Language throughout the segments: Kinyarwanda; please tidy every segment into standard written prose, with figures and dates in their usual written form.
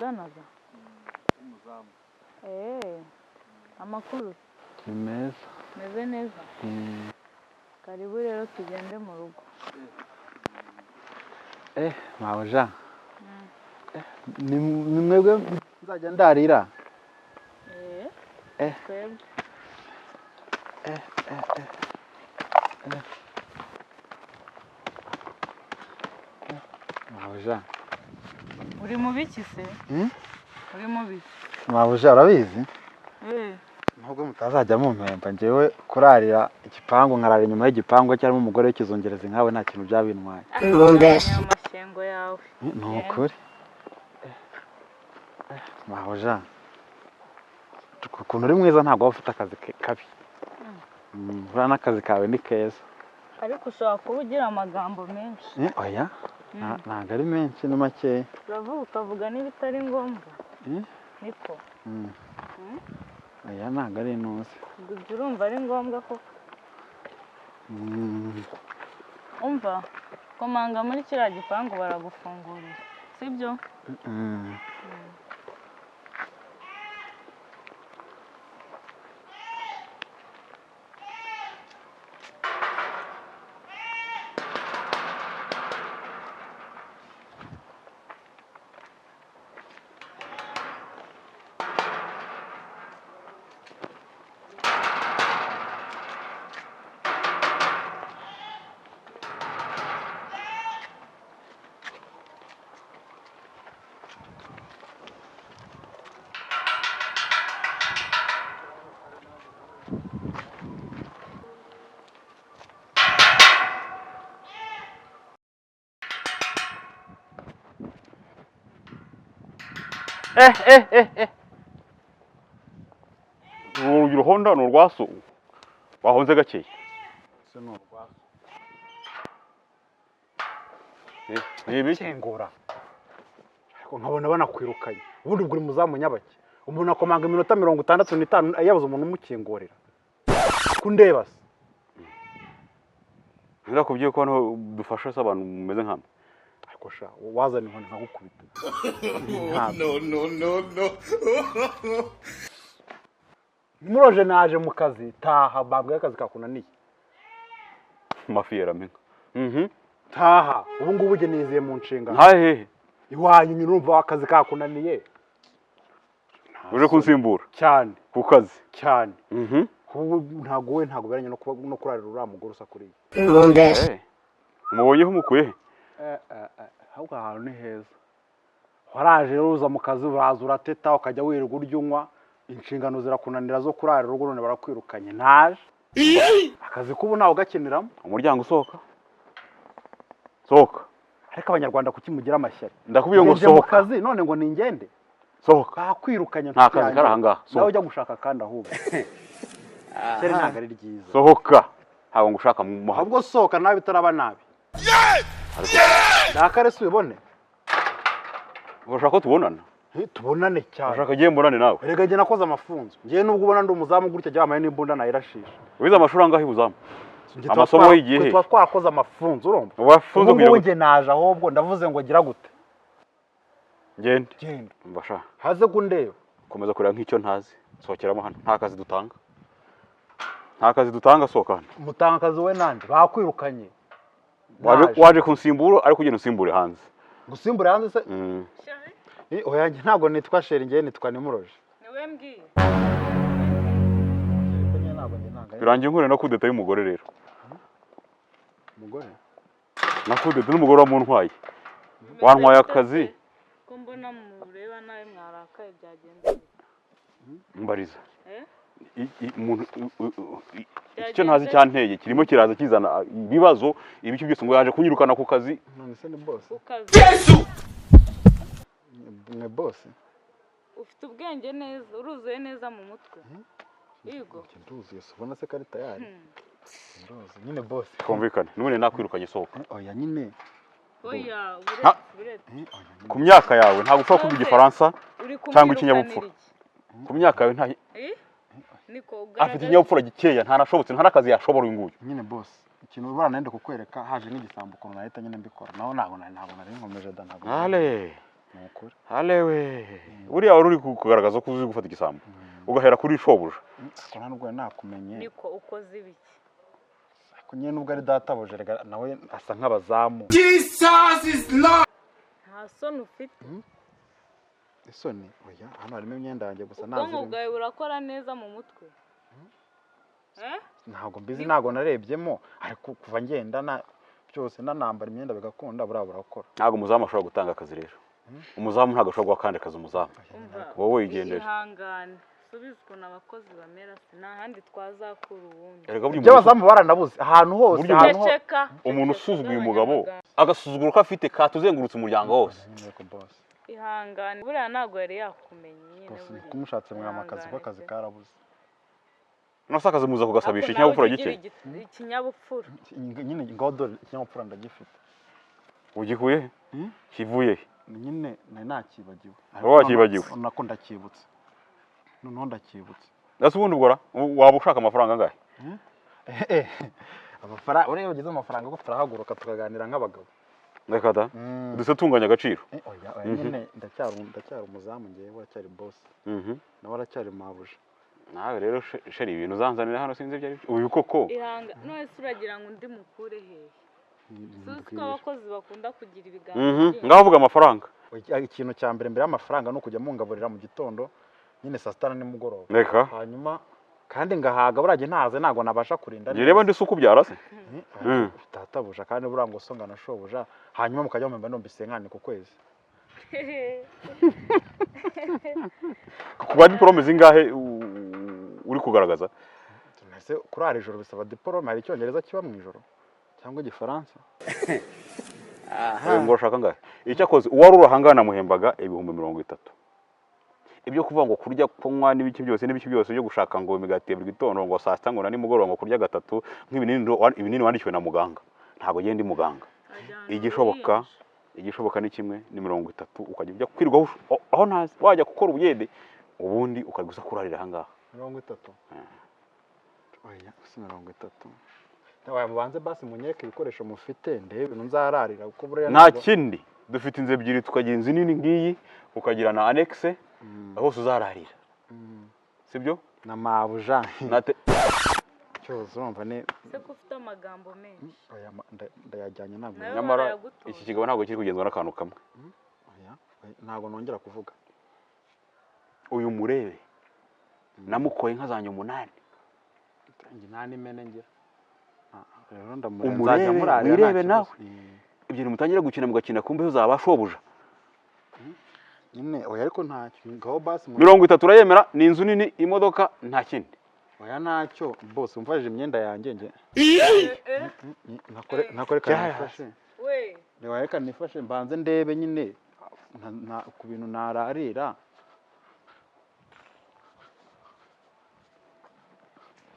Muvuganaga? Amakuru ni meza. Meze neza. Karibu rero tugende mu rugo. Mabuja. Ni mwebwe nzajya ndarira? Twebwe. Mabuja. Uri mu biki se? Uri mu biki? Mabuja urabizi? Nubwo mutazajya mumpemba njyewe kurarira igipangu nkarara inyuma y'igipangu cyarimo umugore w'ikizungerezi nkawe nta kintu byabintwaye. Amashyengo yawe. Ni ukuri. Mabuja. Ukuntu uri mwiza ntabwo waba ufite akazi kabi. Buriya n'akazi kawe ni keza. Ariko ushobora kuba ugira amagambo menshi. Oya. Ntabwo ari menshi ni makeya. Uravuga ukavuga n'ibitari ngombwa. Niko. Oya ntabwo ari intuzi. Ubwo urumva ari ngombwa koko. Umva komanga muri kiriya gipangu baragufungurira. Sibyo? Urugi ruhonda ni urwaso wahonze gakeya. Kengura ariko nkabona banakwirukanye. Ubundi ubwo uri muzamu nyabaki, umuntu akomanga iminota 65 yabuze umuntu umukingurira. Kundeba se Birakubwiye ko hano dufasha se abantu mumeze nkamwe. Ariko sha wazana inkoni nkagukubita. No no no no. Muroje naje mu kazi taha babwiye akazi kakunaniye. Mafiyera minka. Taha ubu ngubu uje nizeye mu nshingano. Ntahehe. Iwanyu nyurumva akazi kakunaniye. Uje kunsimbura cyane ku kazi cyane. Ubu ntago we ntago beranye no kurarira uriya mugore usakuriye. Mubonyeho umukuye he? Ahubwo ahantu ni heza. Waraje rero uza mu kazi uraza urateta ukajya wirirwa urya unywa, inshingano zirakunanira zo kurarira urugo none barakwirukanye. Naje akazi kubu nawe ugakiniramo. Umuryango usohoka. Sohoka. Ariko abanyarwanda kuki mugira amashyari? Ndakubwiye ngo Nje mu sohoka. kazi none ngo ningende. Sohoka. Bakwirukanye Nta kazi kari aha ngaha. Nawe ujya gushaka kandi ahubwo. Ishyari ntabwo ari ryiza. Sohoka. Ntabwo ngushaka mu Ahubwo sohoka nabi bitaraba nabi. Dakare si ubibone. Urashaka ko tubonana? Tubonane cyane. Urashaka giye mbonane nawe? Erega njye nakoze amafunzo. Njye nubwo ubona ndi umuzamu gutya jya wamaye n'imbunda nayirashisha. Wize amashuri angahe ubuzamu? Amasomo y'igihe he? Tuba twarakoze amafunzo urumva. Wafunze kugira ngo njye naje ahubwo ndavuze ngo gira gute? Ngende. Genda. Mbasha. Haze kundeba. Komeza kureba nk'icyo ntazi. Sohokeramo hano. Nta kazi dutanga. Nta kazi dutanga sohoka hano. Mutanga akazi we nande bakwirukanye. Waje kunsimbura ariko ugenda usimbure hanze. Gusimbura hanze se? Oya njye ntabwo nitwa Sheri, njye nitwa Nimuroje. Niwe mbwiye. Birangiye nkure na kudeta y'umugore rero. Umugore? Na kudeta n'umugore wamuntwaye. Wantwaye akazi. Ko mbona mureba nawe mwarakaye byagenze. Mbariza. Umuntu icyo ntazi cyanteye kirimo kiraza kizana ibibazo ibiki byose ngo yaje kunyirukana ku kazi. None se ni boss? Yesu! Ni boss? Ufite ubwenge neza, uruzuye neza mu mutwe. Yego. Nduzuye, ubona se kari tayari. Nduzuye nyine boss. Twumvikane. None nakwirukanye sohoka. Oya nyine. Oya, buretse. Ku myaka yawe ntabwo ushobora kuvuga igifaransa cyangwa ikinyabupfura. Ku myaka yawe nta Niko afite ikinyabupfura gikeya, ntanashobotse, nta n'akazi yashobora uyu nguyu. Nyine boss, ikintu ubara nende kukwereka haje n'igisambo ukuntu nahita nyine mbikora. Naho ntabwo nari nkomeje da ntabwo. Ale. Ni ukuri. Halewe, buriya wari uri kugaragaza ko uzi gufata igisambo ugahera kuri shobuja. Ariko nta nubwo nakumenye. Niko ukoze ibiki? Ariko nyine nubwo ari databuja, rega nawe asa nk'abazamu. Jesus is Lord. Nta soni ufite. Isoni? Oya, hano harimo imyenda yanjye gusa, Ubwonko ntazirimo. bwawe burakora neza mu mutwe? Eh? Ntabwo mbizi, ntabwo narebyemo, ariko kuva ngenda na byose nanambara imyenda bigakunda, buriya burakora. Ntabwo umuzamu ashobora gutanga akazi rero. Umuzamu ntabwo ashobora guha akandi kazi umuzamu. Umva, Wowe wigendere. ihangane, subiza ukuntu abakozi bamera se, nta handi twazakura uwundi. Erega burya Ibyo abazamu baranabuze ahantu hose, Burya ahantu hose. Ceceka. umuntu Ceceka, usuzuguye ugabanya umugabo, amagambo. agasuzuguro ko afite katuzengurutse umuryango wose. Yego boss. Ihangane, buriya ntabwo yari yakumenye nyine. Boss, Buriya kumushatse mwama akazi kuko Ihangane akazi pe. karabuze. None se akazi muza kugasabisha Ariko nawe ikinyabupfura ujya gike? ugira ikinyabupfura. Nyine ngaho dore ikinyabupfura ndagifite. Ugikuye he? Kivuye he? Nyine nari nakibagiwe. Wowe wakibagiwe? Nako ndacyibutse, noneho ndacyibutse. Ese ubundi ubwo ra waba ushaka amafaranga angahe? Amafaranga, uriya ugeze amafaranga ko turahaguruka tukaganira nk'abagabo. Reka da, duse tunganya agaciro. Oya oya, nyine ndacyari umuzamu, ngewe uracyari boss, nawe aracyari mabuja. Nawe rero chéri, ibintu uzanzanira hano sinzi ibyo ari byo, uyu koko. Ihanga, none se uragira ngo undi mukure hehe? Suzi ko abakozi bakunda kugira ibigango byinshi. Ngaho uvuga amafaranga. Oya, ikintu cya mbere mbere y'amafaranga ni ukujya mungaburira mu gitondo nyine, saa sita na nimugoroba. Reka. Hanyuma kandi ngahaga, buriya njye ntaze ntabwo nabasha kurinda. Njye reba ndi se ukubyara se? Databuja kandi buriya ngo so ngana shobuja, hanyuma mukajya mumpemba numvise nkane ku kwezi. Ku ba diporome zingahe uri kugaragaza? Ese kurara ijoro bisaba diporome? Hari icyongereza kiba mu ijoro cyangwa igifaransa? Ngo urashaka angahe? Icyakoze uwari uri ahangana namuhembaga 30,000. Ibyo kuvuga ngo kurya, kunywa n'ibiki byose n'ibiki byose byo gushaka ngo imigati ya buri gitondo, ngo saa sita, ngo na nimugoroba, ngo kurya gatatu nk'ibinini, ibinini wandikiwe na muganga, ntabwo ngenda ndi muganga. Ajyana Igishoboka, uruhinja. igishoboka ni kimwe, ni 30, ukajya ujya kwirirwa aho ntazi wajya gukora ubuyede, ubundi ukajya uza kurarira ahangaha. 30? Oya, si 30. Oya, mubanze basi munyereke ibikoresho mufite, ndebe ibintu nzararira, kuko buriya Nta ntabwo- kindi, dufite inzu ebyiri, tukagira inzu nini ngiyi, ukagira na annexe hose uzararira, sibyo? Na mabuja. Nate Cyose urumva ni Se ko ufite amagambo menshi? Oya, ndayajyanye ntabwo. Nawe Nyamara barayagutoza. iki kigabo ntabwo kiri kugenzwa n'akantu kamwe. Oya, oya, ntabwo nongera kuvuga. Uyu murebe, namukoye inka zanjye umunani. Njye nta n'imene ngira. Ah, rero ndamureba, Umurebe, nzajya murarira nta wirebe nawe. kibazo. Ibyo mutangira gukina, mugakina kumbe uzaba shobuja. Nyine oya, ariko ntacyo, ngaho basi 30 urayemera? Ni inzu nini, imodoka, nta kindi. Oya, ntacyo bose, umfashije imyenda yanjye njye Eh, nakore Cyara. nifashe. We. Reba, reka nifashe mbanze ndebe nyine ku bintu nararira.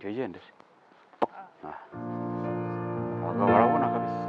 Wigendere. Abagabo barabona kabisa.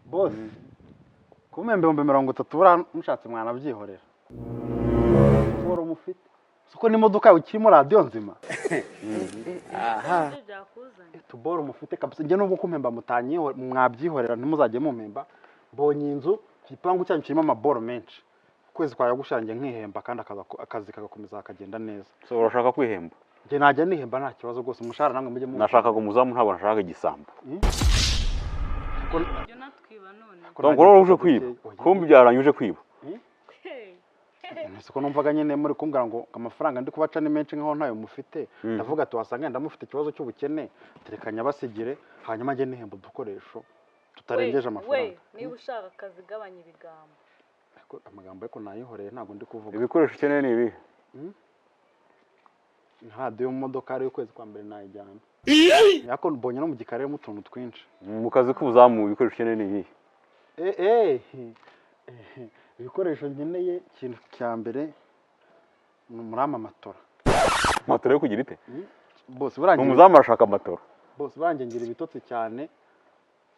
Boss, kumemba 30,000, buriya mushatse mwanabyihorera. Uburo mufite siko n'imodoka yawe ikirimo radiyo nzima. Ibyo byakuzanye. Tuboro mufite kabisa, njye nubwo kumpemba mutanyiho mwabyihorera, ntimuzajye mumpemba. Mbonye inzu, igipangu cyanyu kirimo amaboro menshi, ukwezi kwawe gushangiye nkihemba, kandi akazi kagakomeza kakagenda neza. So urashaka kwihemba? Njye najya nihemba nta kibazo rwose, umushahara namwe mujye mu Nashakaga umuzamu, ntabwo nashakaga igisambo. Ibyo natwiba none. Donc urora uje kwiba, kumbe byarangiye uje kwiba. Hey. Siko numvaga nyine muri kumbwira ngo amafaranga ndi kubaca ni menshi nkaho ntayo mufite. Ndavuga ati wasanga ndamufite ikibazo cy'ubukene, tereka nyabasigire, hanyuma njye nihemba udukoresho tutarengeje We, amafaranga. we, niba ushaka akazi gabanya ibigambo. Ariko amagambo ariko nayihoreye, ntabwo ndi kuvuga. Ibikoresho ukeneye ni ibihe? Nka radiyo mu modoka ari ukwezi kwa mbere nayijyana, ariko mbonye no mu gikari harimo utuntu twinshi. Mu kazi k'ubuzamu ibikoresho ukeneye ni ibihe? Ibikoresho nkeneye, ikintu cya mbere ni umurama, matora. Matora yo kugira ite? Bose burangiye. Umuzamu arashaka matora? Bose burangiye, ngira ibitotsi cyane.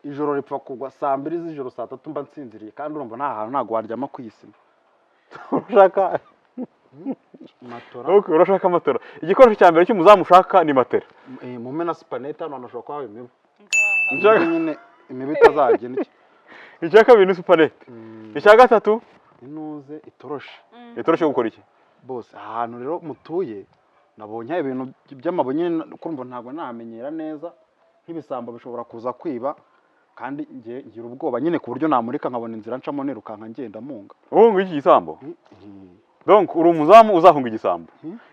Ijoro ripfa kugwa saa 2 z'ijoro, saa 3 mba nsinziriye, kandi urumva nta hantu, ntabwo waryama ku isima. Urashaka Matora. Okay, urashaka matora. Igikoresho cya mbere cy'umuzamu ushaka ni matera. Mume na supanete, hano hantu hashobora kuba haba imibu. Nyine imibu itazajya indya. Icya kabiri ni supanete. Icya gatatu? Inuze, itoroshi. Itoroshi yo gukora iki? Bose, ahantu rero mutuye nabonye ibintu by'amabuye nyine, kumva ntabwo namenyera neza, nk'ibisambo bishobora kuza kwiba, kandi nge ngira ubwoba nyine ku buryo namurika nkabona inzira ncamo nirukanka ngenda munga. Uhunga iki gisambo? Donc uri umuzamu uzahunga igisambo.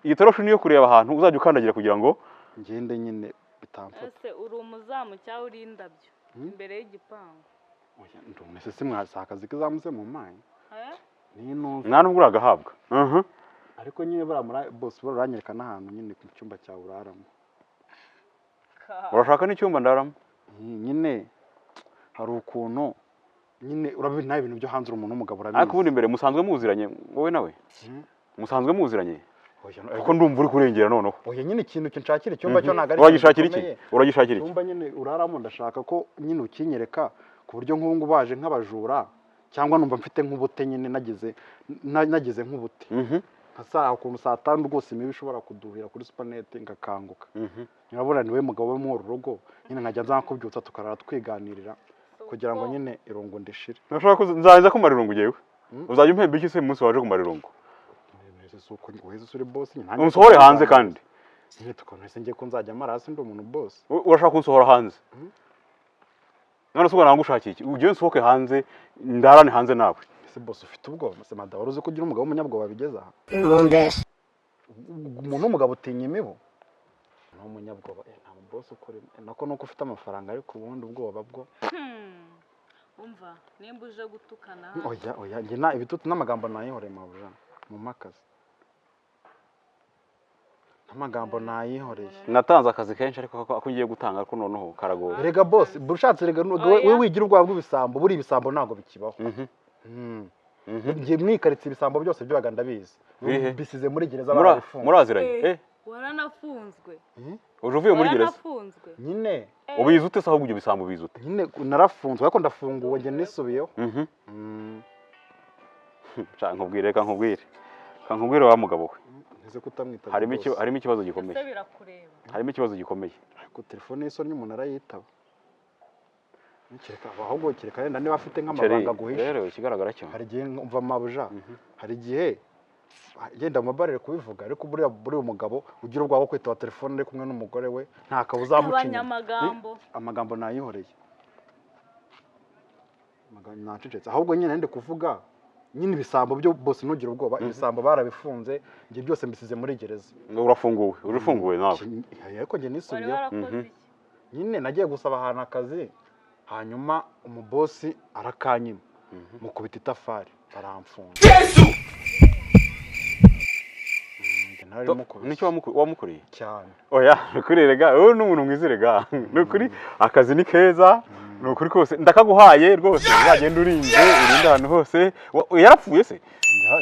Iyi toroshi niyo kureba ahantu uzajya ukandagira kugira ngo ngende nyine bitamfata. Ese uri umuzamu cyangwa uri indabyo imbere y'igipangu? Oya, ndumese si mwasa akazi k'izamu se mu mayi Eh? n'intuza. Nta nubwo uragahabwa. Ariko nyine buriya muri bose uranyereka n'ahantu nyine mu cyumba cyawe uraramo. Urashaka n'icyumba ndaramo? Nyine hari ukuntu nyine urabizi nawe, ibintu byo hanze, uri umuntu w'umugabo, urabizi. Ariko ubundi mbere musanzwe muziranye wowe nawe? Musanzwe muziranye? Oya, Kuko ndumva uri kurengera noneho. Oya nyine, ikintu kinshakira icyumba cyo ntabwo ari ikintu Uragishakira iki? gikomeye. Uragishakira iki? Icyumba nyine uraramo, ndashaka ko nyine ukinyereka ku buryo nk'ubu ngubu baje nk'abajura, cyangwa numva mfite nk'ubute nyine, nagize nk'ubute nka saa ukuntu saa 5 rwose imibu ishobora kuduhira kuri supanete ngakanguka. Urabona niwe mugabo we muri uru rugo nyine, nkajya nza kubyutsa tukarara twiganirira kugira ngo nyine irungu ndishire. Nashaka ko nzaza kumara irungu jewe. Uzajya umpemba iki se umunsi waje kumara irungu? Ese si uko uheze uri boss nyine, nanjye Unsohore hanze kandi. Nyine tukuntu ese ngiye ko nzajya mara hasi ndi umuntu boss. Urashaka kunsohora hanze? None se ubwo nagushakiye iki? Ugiye nsohoke hanze ndarane hanze nawe? Ese boss ufite ubwoba? Se madamu, wari uzi ko ugira umugabo w'umunyabwoba bigeze aha? Umuntu w'umugabo utinya imibu ni umunyabwoba? Nta boss ukora nako nuko ufite amafaranga, ariko ubundi ubwoba bwo Umva, nimba uje gutukana hano. Oya, oya, njye nta ibitutsi n'amagambo nayihoreye, mabuja, mu makazi n'amagambo nayihoreye. Natanze akazi kenshi, ariko ako ngiye gutanga ariko noneho karagoye. Rega boss, ushatse rega Oya. we wigira ubwoba bw'ibisambo, buri ibisambo ntabwo bikibaho. Njye mwikaritse ibisambo byose byabaga ndabizi. Bihe? Bisize muri gereza, barabifunze. Muraziranye? Waranafunzwe? Uje uvuye muri gereza? Waranafunzwe? Nyine. Ubizi ute se ahubwo ibyo bisambo ubizi ute? Nyine narafunzwe, ariko ndafunguwe, njye nisubiyeho. Nshaka nkubwire, reka nkubwire, reka nkubwire wa mugabo we. Nteze kutamwitaba. Harimo Boss. harimo ikibazo Ese gikomeye. birakureba? Harimo ikibazo gikomeye. Ariko telefone y'isoni umuntu arayitaba. Kereka ahubwo kereka yenda niba afite nk'amabanga aguhisha. Rero ikigaragara cyo Hari igihe mva mabuja, hari igihe yenda mubabarire kubivuga, ariko buriya buriya umugabo ugira ubwoba bwo kwitaba telefone ari kumwe n'umugore we, nta kabuza amuca inyuma. Abanyamagambo. Amagambo nayihoreye. Amagambo nacecetse, ahubwo nyine ndi kuvuga nyine ibisambo byo bose, ntugire ubwoba, ibisambo barabifunze, njye byose mbisize muri gereza. Urafunguwe, urafunguwe nawe. Ariko njye Wari nisubiyeho. warakoze iki? Nyine nagiye gusaba ahantu akazi, hanyuma umubosi arakanyima, mukubita itafari baramfunga. Njye nari mukubise. Nicyo wamukoreye? Cyane. Oya, ni ukuri rega, wowe ni umuntu mwiza rega, ni ukuri akazi ni keza, ni ukuri kose ndakaguhaye rwose, uzagenda urinze, urinde ahantu hose. Yarapfuye se?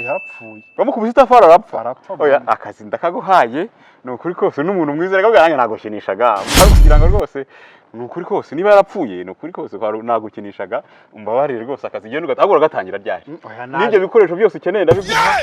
Yarapfuye. Bamukubise itafari arapfa? Arapfa. Oya, akazi ndakaguhaye, ni ukuri kose n'umuntu mwiza rega, bwanjye nagushinishaga kugira ngo rwose, ni ukuri kose niba yarapfuye, ni ukuri kose nagukinishaga, umbabarire rwose. Akazi genda ahubwo uragatangira ryari? Oya, N'ibyo bikoresho byose ukeneye ndabiguha.